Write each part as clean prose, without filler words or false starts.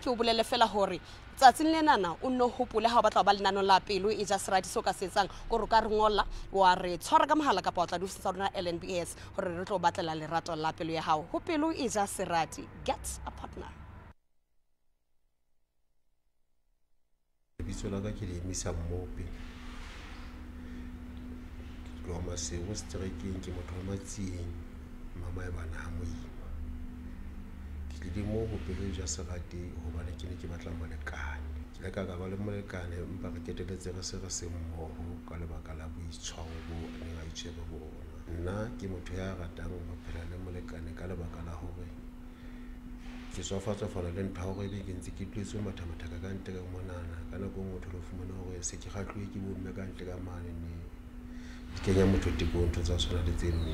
Ke o bolele fela hore tsatsing lenana o nno hopole ha o batla ho ba lenaneo la Pelo e ja Serati, seo ka se etsang kore o ka re ngolla, wa re tshwara ka mohala kapa wa tla diofising tsa rona LNBS hore re tlo batlela lerato la pelo ya hao. Ho Pelo e ja Serati, get a partner. Lebitso la ka ke le emisa Mmope. Ke tloha Maseru seterekeng, ke motho wa Matsieng, mama e bana ha Moima. Ke tlile moo ho Pelo e ja Serati hobane ke ne ke batla molekane. Ke ile ka ba le molekane empa re qetelletse re se re se mmoho ka lebaka la boitshwaro bo neng a itshwere bo bona. Nna ke motho ya ratang ho phela le molekane ka lebaka la hore ke tswafatswafala le ntho ya hore ebe ke ntse ke tlwetse ho matha-mathaka ka ntle ka monana. Ka nako e nngwe o thole o fumana hore se ke kgahluwe ke bomme ka ntle ka mane ne di kenya motho tekong, ntho tsa tshwana le tseno.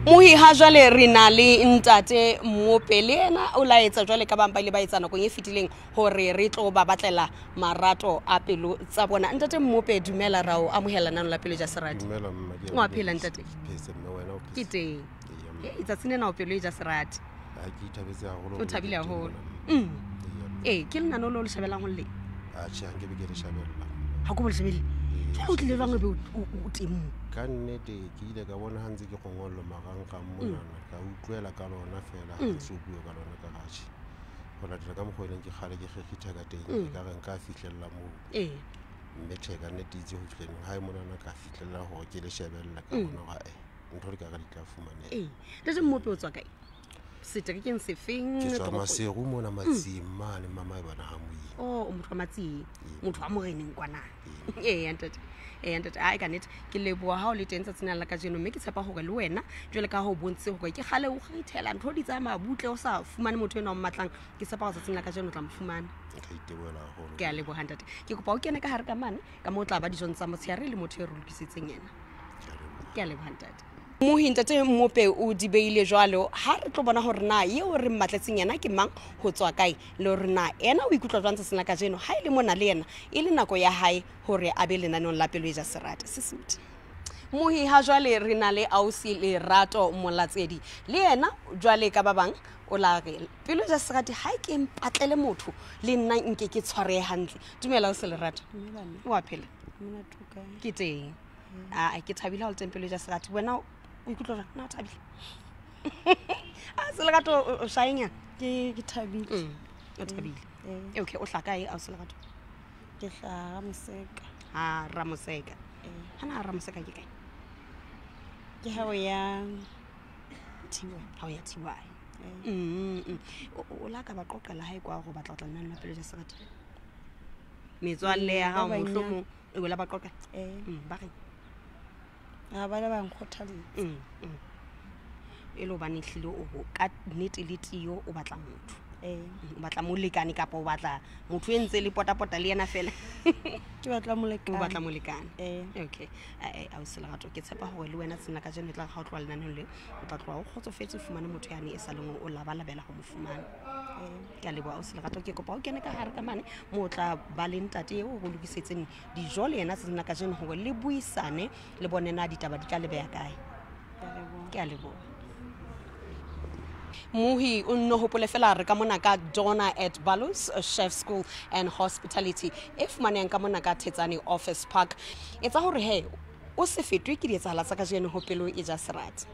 Mohi ha jwale re na le ntate Mmope, le yena o laetsa jwale ka bang ba ile ba etsa nakong e fetileng hore re tlo ba batlela marato a pelo tsa bona. Ntate Mmope, dumela, ra o amohela nano la Pelo ja Serati. Dumela mma, ke a Wa phela dumedisa. ntate? Ke phetse mme, wena o phetse? Ke teng. Eya, mme. Ee, tsatsing lena o pelo e ja serati. Ha ke ithabetse haholo O hore thabile ke teng haholo. mona, mme. Eya, mme. Ee, ke lenano leo le shebelang ho le? Atjhe, ha nkebe ke le shebella. Ha ko bo le shebelle? Ee, Jwale o tlile jwang ebe o teng moo? Ka nnete ke ile ka bona ha ntse ke kgongollo marangrang monana, ka utlwela ka lona fela ha ntse o bua ka lona ka ratjhe. Ho latela ka mokgwa e leng ke kgale ke kgekgitha ka teng, e ka re nka fihlella moo. Mme tjhe, ka nnete itse ho fihleng hae monana ka fihlella hore ke le shebella ka bona hore ntho di ka re di tla fumaneha. Ee. Ntate Mmope o tswa kae? Seterekeng sefeng? Ke tswa Toropong? Maseru mona Matsieng mane, mama e bana ha Moima. Oh, o motho wa Matsieng. Ee. Motho wa moreneng kwana. Ee. Ee, ntate. Ee, ntate. Ai, ka nnete ke leboha ha o le teng tsatsing la kajeno, mme ke tshepa hore le wena jwale ka ha o bontshitse hore ke kgale o kgethela ntho di tsamaya butle o sa fumane motho enwa o mmatlang, ke tshepa hore tsatsing la kajeno o tla mo fumana. Ka itebohela haholo. Ke a leboha ntate. Ke kopa o kene ka hare ka mane ka moo o tla ba dijong tsa motshehare le motho e re lokisitseng yena. Ke a leboha. Ke a leboha ntate. Mohi ntate Mmope o di beile jwalo, ha re tlo bona hore na eo re mmatletseng yena ke mang, ho tswa kae, le hore na ena o ikutlwa jwang tsatsing la kajeno ha e le mona le yena e le nako ya hae hore a be lenaneong la Pelo e ja Serati. Sesuthe. Mohi ha jwale re na le ausi Lerato Molatsedi, le yena jwale ka ba bang o la re Pelo e ja Serati ha e ke mpatlele motho le nna nke ke tshwarehe hantle. Dumela ausi Lerato. Dumela mme. O a phela? Monate o kae? Ke teng. Aa, ke thabile ha o le teng Pelo e ja Serati. Wena o ikutlwa jwang? Na o thabile? A se Lerato o shaenyana? Ke thabile. O thabile. Ee. Okay, o hlaka kae ausi Lerato? Ke hlaha Ramoseka. Ha Ramoseka. Ee. Hana Ramoseka ke kae? Ke ha o ya Thiwa. Ha o ya Thiwa. Ee. O la ka ba qoqela hae kwa hore o batla ho tla nna le Pelo ja Serati? Metswalle ya hao Ba bang ya. mohlomong o la ba qoqela? Ee. Ba reng? Ha ba le ba nkgothaletsa. E le hobane ehlile o ho ka nnete le tiyo o batla motho. Ee. O batla molekane kapa o batla motho e ntse le potapota le yena fela? Ke batla molekane. O batla molekane. Ee. Okay. Ausi Lerato, ke tshepa hore le wena tsena kajeno e tla re ha o tloha lenaneong le, o tla tloha o kgotsofetse o fumane motho yane e sa leng o labalabela ho mo fumana. Ee. Ke a leboha ausi Lerato, ke kopa o kene ka hare ka mane moo o tla ba le ntate eo o lokisetseng dijo le yena tsatsing la kajeno hore le buisane le bone na ditaba di tla le beha kae. Ke a leboha. Ke a leboha. Mohi o nno hopole fela re ka mona ka Donna at Balloons Chef School and Hospitality e fumanehang ka mona ka Thetsane Office Park. Etsa hore he o se fetwe ke dietsahala tsa kajeno ho Pelo e ja Serati.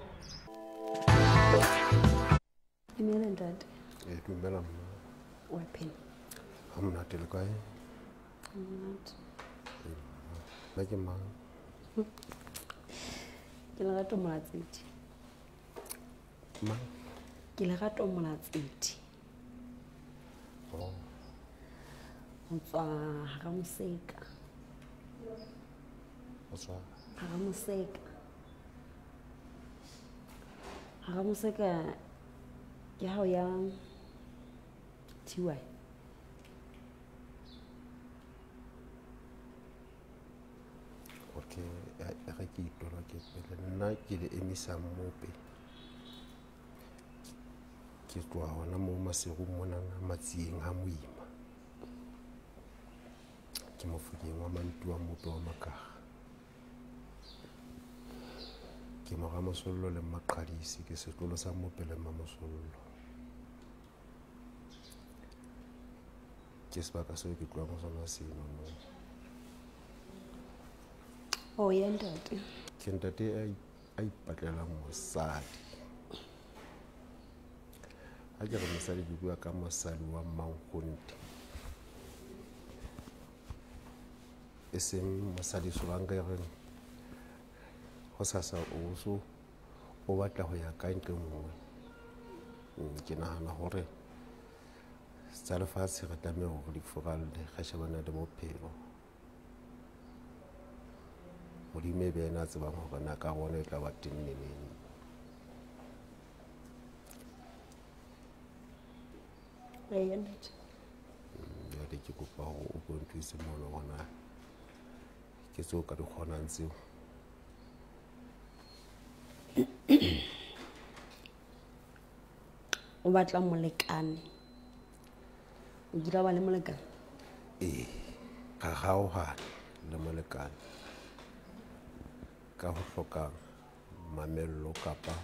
Dumela ntate. Ee, dumela mma. Wa phela? Ha monate le kae? Monate. Nna ke mang? Ke Lerato Molatsedi. Mang? Ke Lerato Molatsedi. Oh. Ho tswa Ramoseka. Ho tswa? Ramoseka. Ramoseka ke ha o ya Thiwa. Okay, re ke itola ke pele. Nna ke le emisa Mmope. Ke tloha hona moo Maseru monana Matsieng ha Moima. Ke mofokeng wa Mantu wa Mmope wa Makaga. Ke mora Mosollo le Mmaqadisi, ke setlolo sa Mmope le Mmamosollo. Ke sebaka seo ke tlohang ho sona senono. O ya ntate. Ke ntate a ipatlelang mosadi. Ha ke re mosadi ke bua ka mosadi wa mmankgonte. E seng mosadi solanka e reng hosasa o so o batla ho ya kae ntle nngwe. Ke nahana hore tsa lefatshe re tlameha hore di furalle, re shebane le bophelo. Modimo e be yena a tsebang hore na ka rona e tla ba teng neneng. Eya ntate. Jwale ke kopa hore o ko nthuse mono hore na ke tseo ka di kgonang tseo. O batla molekane. O kile wa ba le molekane? Ee, ka kgaohana le molekane ka ho hloka mamello kapa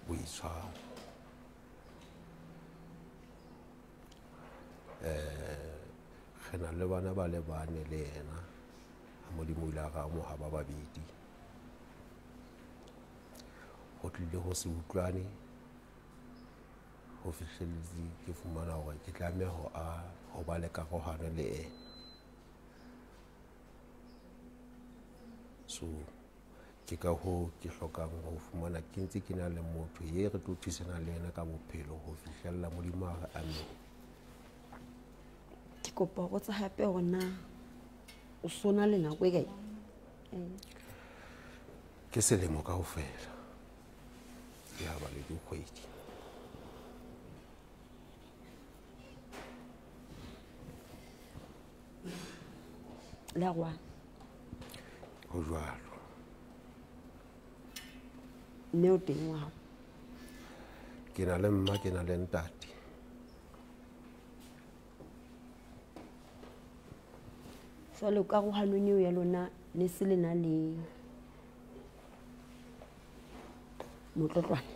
boitshwaro. Re na le bana ba le bane le yena, ha Modimo o ile a re amoha ba babedi. Ho tlile ho se utlwane ho fihlelletse ke fumana hore ke tlameha ho ba le karohano le ena. So ke ka hoo ke hlokang ho fumana ke ntse ke na le motho ye re tlo thusana le yena ka bophelo ho fihlella Modimo a re amen. Ke kopa ho botsa hape hore na o so na le nako e kae? Ke selemo kaofela. Ke ha ba le dikgwedi. Le a rwana? Ho jwalo. Mme o teng wa hao? Ke na le mma, ke na le ntate. Jwale karohanong eo ya lona ne se le na le motlotlwane?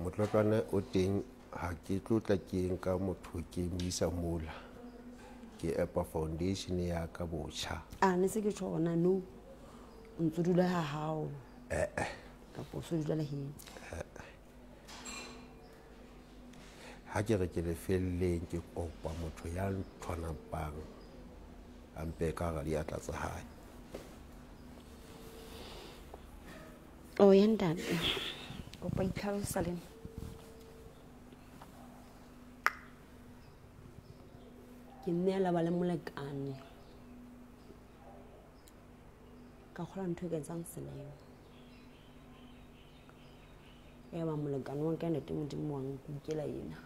Motlotlwane o teng, ha ke tlo tla ke nka motho ke mo isa mola. Ke epa foundation ya ka botjha. A ne se ke tjho hore na no o ntso dula ha hao? Eh. Kapa o so dula le heno? Ha ke re ke lefelleng, ke kopa motho ya nthwanapang a mpe ka hara diatla tsa hae. O ya ntate, kopa itlhalosa le nna. Ke mme a la ba le molekane. Ka kgolwa ntho e ka etsang selemo. Ya ba molekane wa ka ntate Modimo wa nkukela yena.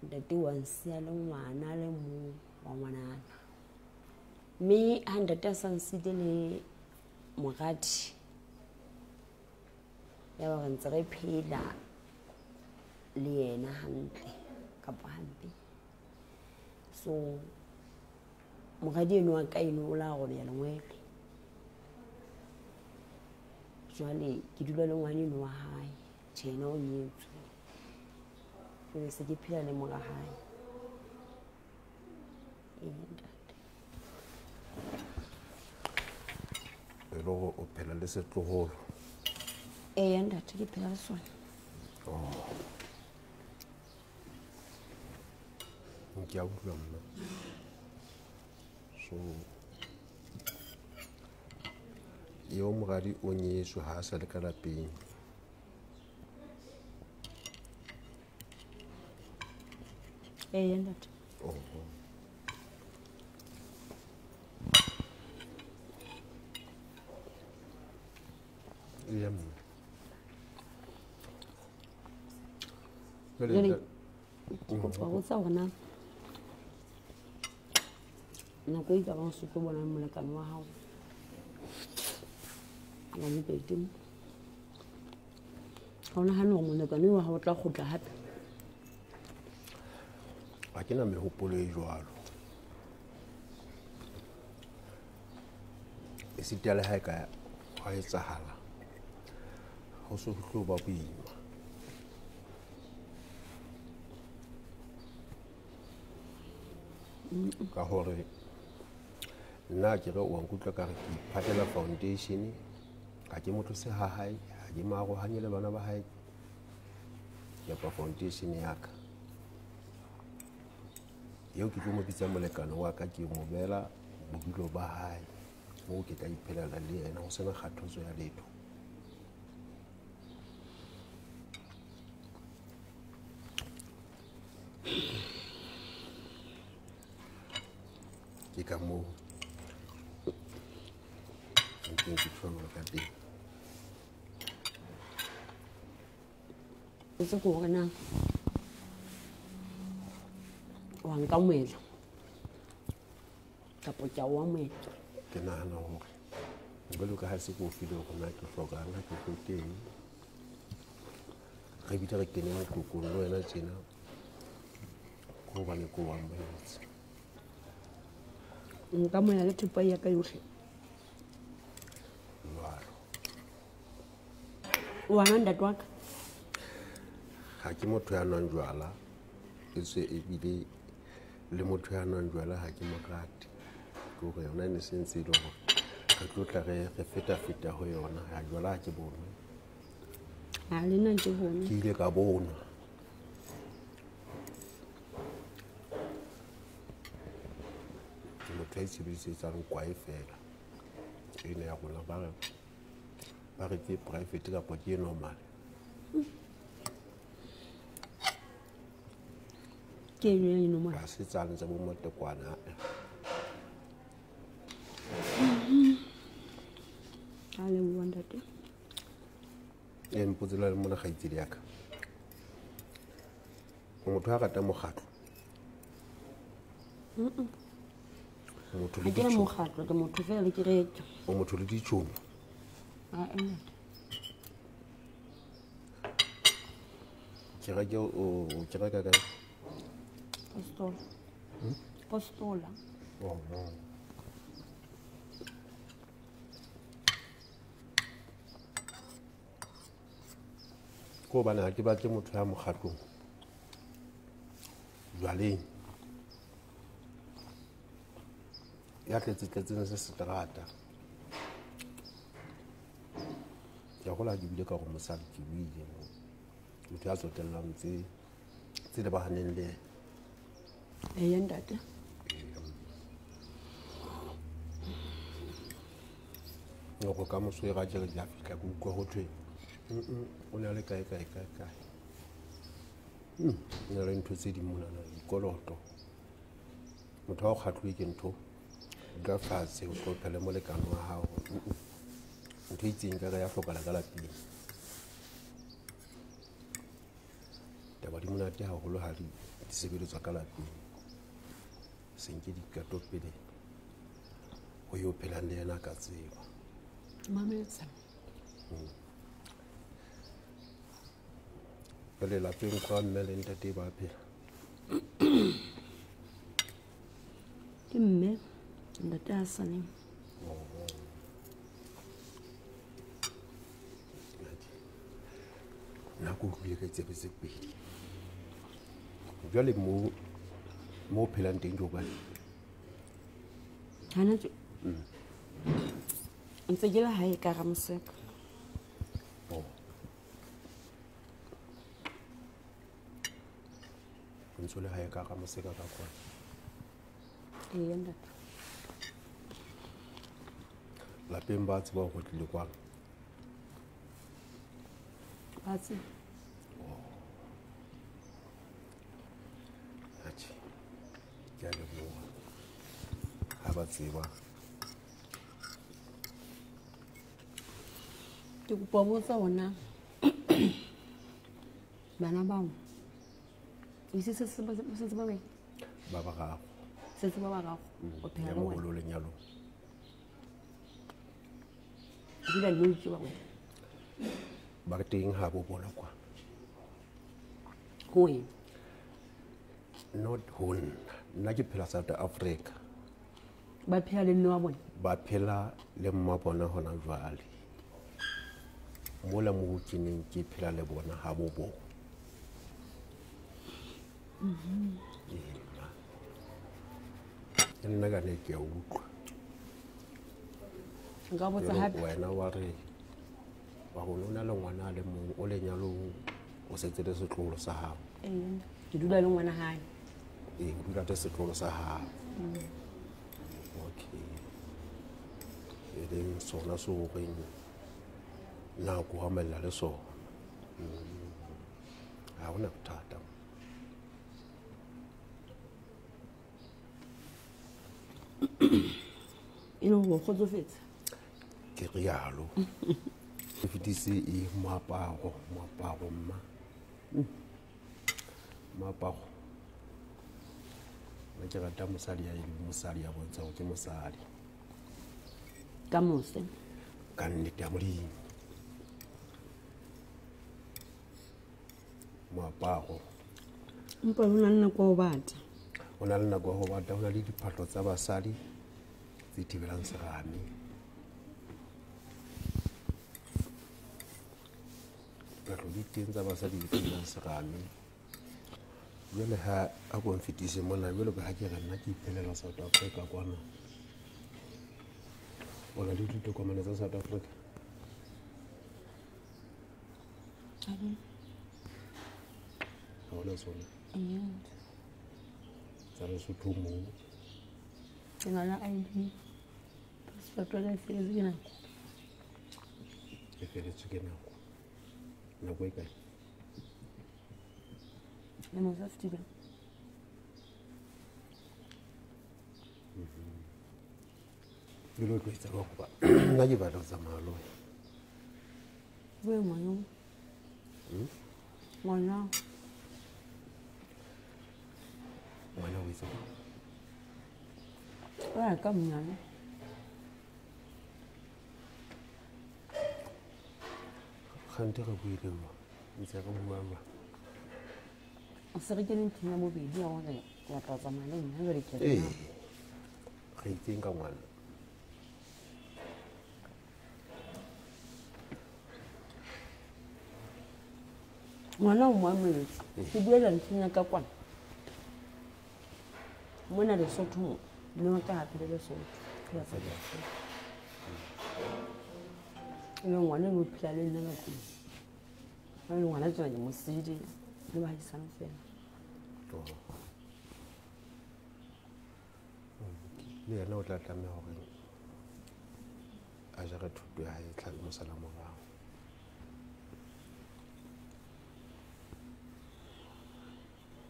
Ntate wa nsiya le ngwana le mong wa ngwanana. Mme ha ntate a sa nsile le moradi, ya ba re ntse re phela le yena hantle kapa hampe. So moradi eno wa ka eno o la robeha lengwele. Jwale ke dula le ngwana eno wa hae, tjhe yena o nyetswe. Jwale se ke phela le mora hae. Ee ntate. E le hore o phela le setloholo? Ee ntate, ke phela le sona. Oh. Ke a utlwa mma. So eo moradi o nyetswe ha a sa le ka lapeng. Ee ntate. Oho. Eya mme. Jwale ke kopa ho botsa hore na nako e ka bang o so tlo bona molekane wa hao wa ntate, ha o nahane hore molekane wa hao o tla kgutla hape? Ha ke na mehopolo e jwalo. Esita le ha e ka hwa etsahala, ho so ho tlo ba boima. Ka hore nna ke re wa nkutlwa ka re ke iphatela foundation, ha ke motho se ha hae, ha ke maarohanye le bana ba hae. Ke epa foundation ya ka. Eo ke tlo mo bitsa molekane wa ka, ke mo beela bodulo ba hae moo ke tla iphelela le yena ho sena kgathatso ya letho. Ke ka moo ntseng ke tjho ka teng. Ntse ke hore na wa nka moetlo kapa ke a o amohela? Ke nahana hore jwalo ka ha se ke o file hore na ke hlokang, ha ke hlokeng. Re bile re kene moqoqong le wena tjena ke hobane ke o amohetse. Nka amohela le thepa ya ka yohle. Jwalo. O wa nwa ntate wa ka? Ha ke motho ya nwang jwala, etswe ebile le motho ya nwang jwala ha ke mo rate. Ke hore yona e ne se ntse e le hore re tlo tla re feta-feta ho yona. Ha jwala ha ke bonwe. Ha le nna ke bone. Ke ile ka bonwa. Ke motho ya itshebedisetsang kwae feela. Ena ya rona ba re ke private kapa ke e normal. Ke eno ya e normal. Ha se tsane tsa bo matekwane. A leboha ntate. E mpotse le mona kgaitsedi ya ka. O motho ya ratang mokgatlo? Motho le Ha ke na ditjhomi. mokgatlo, ke motho feela le kereke. O motho le ditjhomi? Ha, ntate. Kereke o kereka kae? Postola. Postola. Oh, no. Ke hobane ha ke batle motho ya mokgatlong. Jwaleng. Ya tletse-tletseng se seterata. Ke a kgolwa ha ke buile ka hore mosadi ke buile moo. Motho ya tsotellang tse lebahaneng le yena. Eya ntate. Hore ka moso e ra jere di a fihla ke utlwa ho thwe, o ne a le kae, kae, kae, kae. O na le ntho tse ding monana, dikoloto. Motho ha o kgatluwe ke ntho, dula fatshe o qoqe le molekane wa hao. Ntho e itseng ekare ya hlokahala ka lapeng. Taba di monate haholo ha di sebeletswa ka lapeng. Se nke diqeto pele ho eo phelang le yena ka tseba. Mametse. Jwale lapeng kwa mme le ntate ba phela? Ke mme, ntate a sa leng. Nna ke utlwile ka ditsebe tse pedi. Jwale mo phelang teng ke hokae? Hana tje. Ntse ke le hae ka Ramoseka. Oh. O ntse o le hae ka Ramoseka ka kwana? Eya ntate. Lapeng ba tseba hore o tlile kwano? Ba tseba. Atjhe, ke a leboha. Ha ba tseba. Ke kopa ho botsa hore na bana bao ise se se ba se ba kae? Ba bararo. Se se ba bararo. O phela Ya le wena? moholo lenyalong. O dula le itse ba wena? Ba teng ha bo bona kwa. Ho wena? Not ho nna. Nna ke phela South Africa. Ba phela le mme wa bona? Ba phela le mma bona hona jwale. Mola moo ke neng ke phela le bona ha bo bona. Ee, mma. Le nna ka ne ke a utlwa. Nka botsa hape. Wena wa re wa rona o na le ngwana a le mong o lenyalong o setse le setloholo sa hao. Ee, ke dula le ngwana hae. Ee, o dula le setloholo sa hao. Okay. E leng sona se o reng nako ha mella le sona. Ha hona bothata. E le hore o kgotsofetse? Ke rialo. Ke fetise e moaparo mma. Moaparo. Nna ke rata mosadi ya e leng mosadi ya bontsha hore ke mosadi. Ka mose. Ka nnete ya Modimo. Moaparo. Empa ho na le nako ya ho bata. Ho na le nako ya ho bata, ho na le diphahlo tsa basadi tse thibelang serame. Diphahlo di teng tsa basadi tse thibelang serame. Jwale ha a ko nfetise mona, jwalo ka ha ke re nna ke iphelela South Africa kwana. O na le ditokomane tsa South Africa? Ha hona tsona? Tsa Lesotho moo. Ke na le ID. Passport ya ka e feletswe ke nako. E feletswe ke nako. Nako e kae? Lemo tse fetileng. Jwale o tlo etsa jwang hoba nna ke batla ho tsamaya le wena. Bue ngwana. Ngwana. Ngwana o etsa jwang? O ya ka monyane. Kgante re buile jwang? Ntse re bua jwang? O se re kene ntlheng ya bobedi ya hore o batla ho tsamaya le nna jwale ke re. Ee. Re itseng ka ngwana? Ngwana o mo amohetse. Ke buela ntlheng ya ka kwana. Mona Lesotho mo, mme wa ka hape le Lesotho. Ke batla Lesotho. Ebe ngwana o phela le nna ka tlung. Jwale ngwana tjena ke mo siile le bahaisane feela. Le yena o tla tlameha hore a jare thuto ya hae e tla mo sala morao.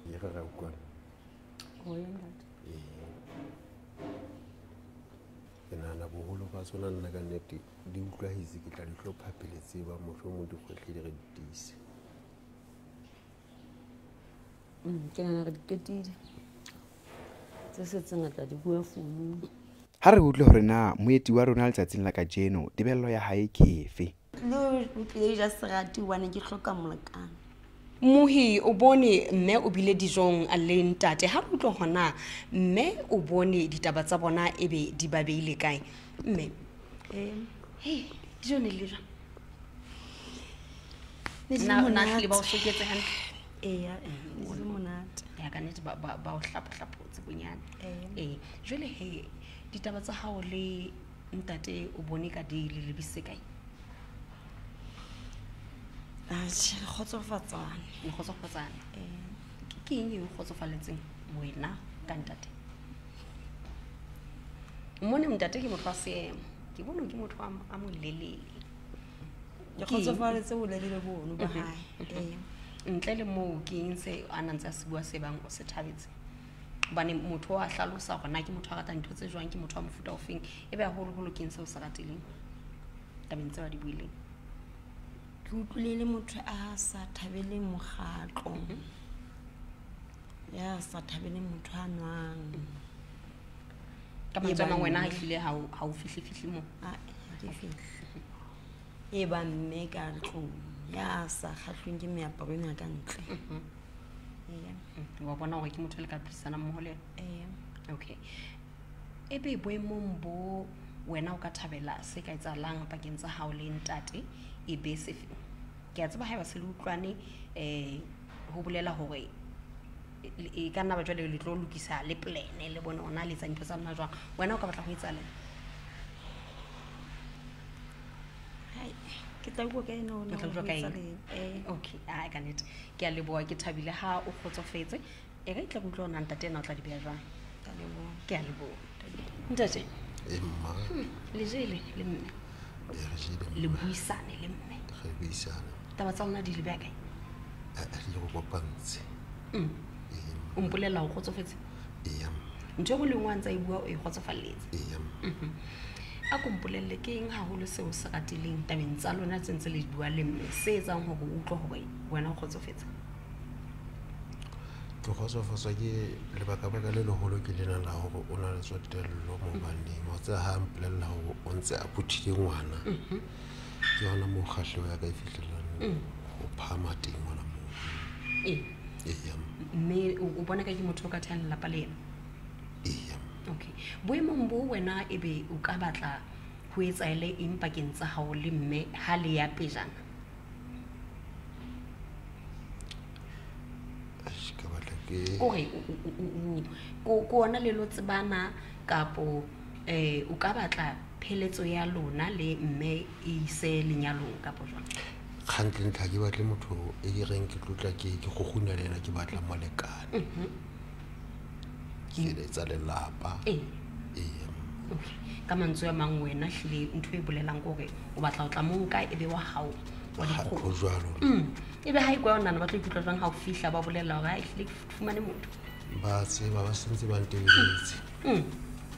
E re ra utlwana. O ya ntate. Ee. Ke nahana boholo ba tsona nna ka nnete di utlwahetse, ke tla di hlopha pele tseba mohlomong dikgwetlho di re di tiise. Ke nahana re di qetile. Tse setseng re tla di bua founung. Ha re utlwe hore na moeti wa rona letsatsing la kajeno tebello ya hae ke efe. Le o tlile ja serati hobane ke hloka molekane. Mohi o bone mme o bile dijong le ntate. Ha re utlwe hona mme o bone ditaba tsa bona ebe di ba beile kae. Mme hey, dijo ne le jwang? Ne di le Na monate. hlile ba o soketse hantle? Eya, ne di le monate. Ya ka nnete ba o hlapohlapotse bonyane. Ee. Ee, jwale he ditaba tsa hao le ntate o bone ka di le lebise kae? Atjhe, re kgotsofatsane. Le kgotsofatsane. Ee. Ke eng e o kgotsofaletseng wena ka ntate? Mone ntate ke motho wa seemo. Ke bone ke motho a molelele. Ke kgotsofaletse bolelele bono ba hae. Ee. Ntle le moo ke eng se a nang ntse a se bua se bang o se thabetse? Hobane motho wa hlalosa hore na ke motho a ratang ntho tse jwang, ke motho wa mofuta ofeng. Ebe haholoholo ke eng seo o se ratileng tabeng tseo a di buileng? Ke utlwile le motho a sa thabeleng mokgatlo. Ya sa thabeleng motho a nwang. Ka mantswe a mang wena ha Eba mme. ehlile ha o fihle-fihle moo. Ah, ha ke fihle. E ba mme ka tlung ya sa kgahlweng ke meaparo ena ka ntle. Eya. Wa bona hore ke motho le ka phedisanang mmoho le yena? Eya. Okay. Ebe boemong bo wena o ka thabela se ka etsahalang pakeng tsa hao le ntate e be sefe? Ke a tseba haeba se le utlwane, ho bolela hore E ka nna ba jwale le tlo lokisa le plane le bone ona le etsa dintho tsa lona jwang. Wena o ka batla ho etsa leng? Hai, ke tla bua ka ena O tla utlwa ka eng? Eh. Okay, a ka nnete ke a leboha, ke thabile ha o kgotsofetse. E ka itla ke utlwa hore na ntate ena o tla di beha jwang. Ke a leboha. Ke a leboha ntate. E mma. Le jele le mme? E re jele Le mma. buisane le mme? Re buisane. Taba tsa lona di le beha kae? Eh, le go kopantse. O mpolella o kgotsofetse? Eya mma. Ntho e nngwe le nngwe a ntse a e bua o e kgotsofalletse? Eya mma. A ko mpolelle ke eng haholo seo se ratileng tabeng tsa lona tse ntse le di bua le mme, se etsang hore o utlwe hore wena o kgotsofetse? Ke kgotsofatswa ke lebakabaka le leholo ke lena la hore o na le tsotello mo baneng. Wa tseba ha a mpolella hore o ntse a phuthile ngwana, ke yona moo kgahleho ya ka e fihlelang ho phahama teng hona moo. Ee. Eya mma. Mme o bona ka ke motho o ka thehang lelapa le ena? Eya mma. Okay, boemong bo wena ebe o ka batla ho etsaele eng pakeng tsa hao le mme ha le ya pejana? Eish, ke batla ke Kore ko ona le lo tsebana kapo o ka batla pheletso ya lona le mme e ise lenyalong kapo jwang? Kgantlentle ha ke batle motho e ke reng ke tlotla ke kgukguna le yena, ke batla molekane. Ke eletsa lelapa. Ee. Eya mma. Okay, ka mantswe a mang wena hlile ntho e bolelang ke hore o batla ho tla mo nka e be wa hao wa Ha dikgomo. ho jwalo. Ebe ha e kwa o nahana ba tlo ikutlwa jwang ha o fihla ba bolella hore ha ehlile ke fumane motho? Ba tseba, ba sentse ba ntebeletse.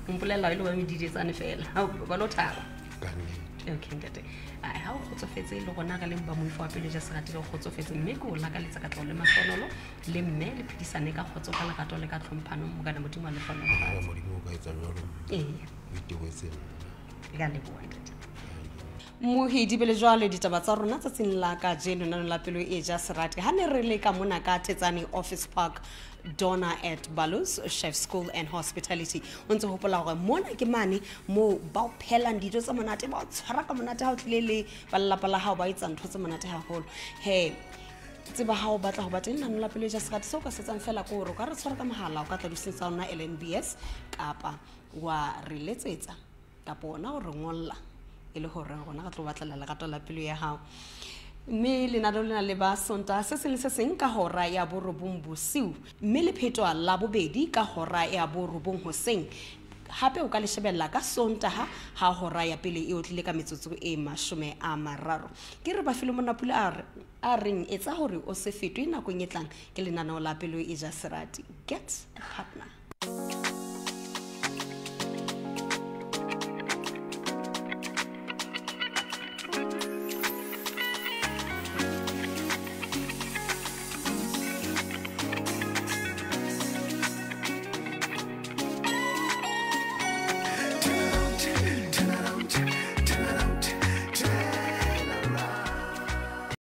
O mpolella e le ba medidetsane fela, ha ba lo thaba. Ka nnete. Okay ntate, ai ha o kgotsofetse le rona re leng ba moifo wa pele ja serati le kgotsofetse, mme ke o lakaletsa katleho le mahlonolo le mme le phedisane ka kgotso, ka lerato le ka tlhomphano. Morena Modimo a le hlohonolofatse. Morena Modimo o ka etsa jwalo mme. Ee. O itebohetse nna. Ke a leboha ntate. Mohidi pele jwale ditaba tsa rona tsatsing la kajeno lenaneo la Pelo e ja Serati. Ha ne re le ka mona ka Thetsane Office Park, Donna at Balus Chef School and Hospitality. O ntse hopola hore mona ke mane moo ba o phelang dijo tse monate, ba o tshwara ka monate ha o tlile le ba lelapa la hao, ba etsa ntho tse monate haholo. He, tseba ha o batla ho ba teng lenaneo la Pelo e ja Serati, seo o ka se etsang fela ke hore o ka re tshwara ka mohala, o ka tla diofising tsa rona LNBS, kapa wa re letsetsa, kapa ona o re ngolla e le hore rona re tlo batlela lerato la pelo ya hao. Mme lenaneo lena le ba Sontaha se seng le se seng ka hora ya 9 bosiu, mme le phetwa la bobedi ka hora ya 9 hoseng. Hape o ka le shebella ka Sontaha ha hora ya pele e otlile ka metsotso e 30. Ke re ba file Monapule a reng etsa hore o se fetwe nakong e tlang ke lenaneo la Pelo e ja Serati. Get a partner.